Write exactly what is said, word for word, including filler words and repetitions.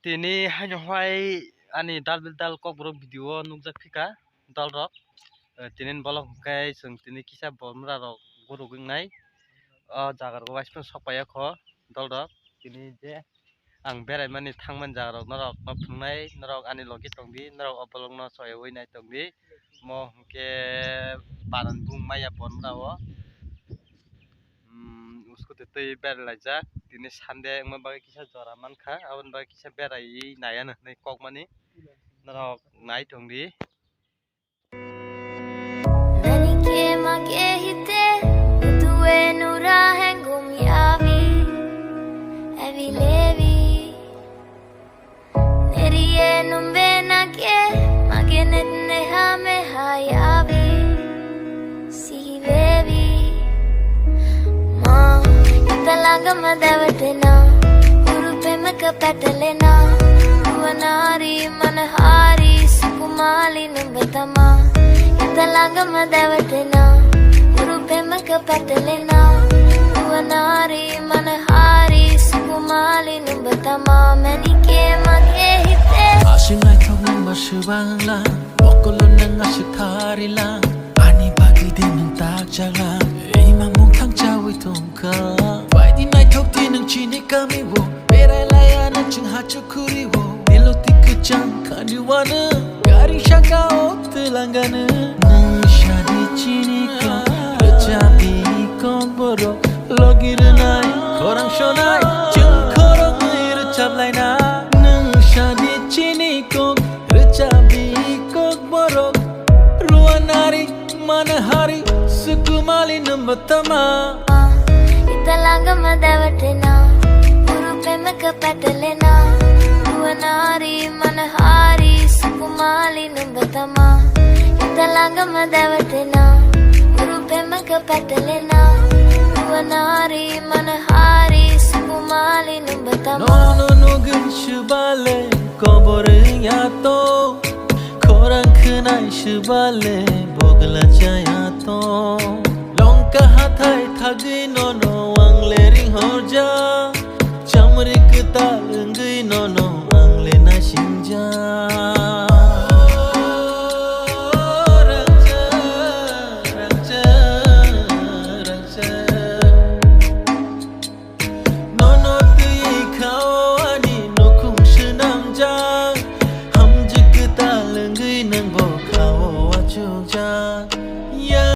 Tini haino hai ani dal bil dal kokborok video o nukjak phika dolrok. Eh, tini bolok hwnkhe chwng tini kisa bomra rok guruk wngnai. O jaga rok waisano sok paiyakho dolrok. Tini je ang beraimani thangmani jaga rok norok no phunuknai, norok ani logi tongdi, norok o bolok no soywi nai tongdi. Mo hwnkhe baran bung maya bomra o. Hmm, scooty twi berlaijak. Tini Sunday wngma bagwi kisa jora mankha, aboni bagwi kisa beraiwi naiya hinwi kokmani. Norok nai tongdi. Nani ke mage hite, utue nura hengum yavi, evi levi. Nerie numbe nake, magene neha me hayabi. Si baby, ma, italanga ma davatena, urupe me kapatalena, uanari manahari, sukumali numbatama. Italanga ma davatena, urupe me kapatalena, uanari manahari, sukumali numbatama. Mani ke mage hite. Asing naithok nungba swbangla, bokolo nang aswk tharila, ani bagwi de nung takjala, ima mung thang chawi tongkha. Baidi naithok di nung chini kami bo, berai laya nung chwng hachu khuri bo, meloti kwchang khani wano, gari saka o twlangano. Nung shadi chini kok, rwchabi kok borok, logi rwnai, khorang sonai, chwng khoroknwi rwchap laina. Nung shadi chini kok, rwchabi kok borok, ruanari, manahari, sukumali numbatama. Italanga ma davatena, urupe me kapatalena, uanari manahari, sukumali numbatama. Italanga ma davatena, urupe me kapatalena, uanari manahari, sukumali numbatama. Nono nugwi shibale, kobor yato, khorang khwnai shibale, bogla chayato. Longka hathai thagwi nono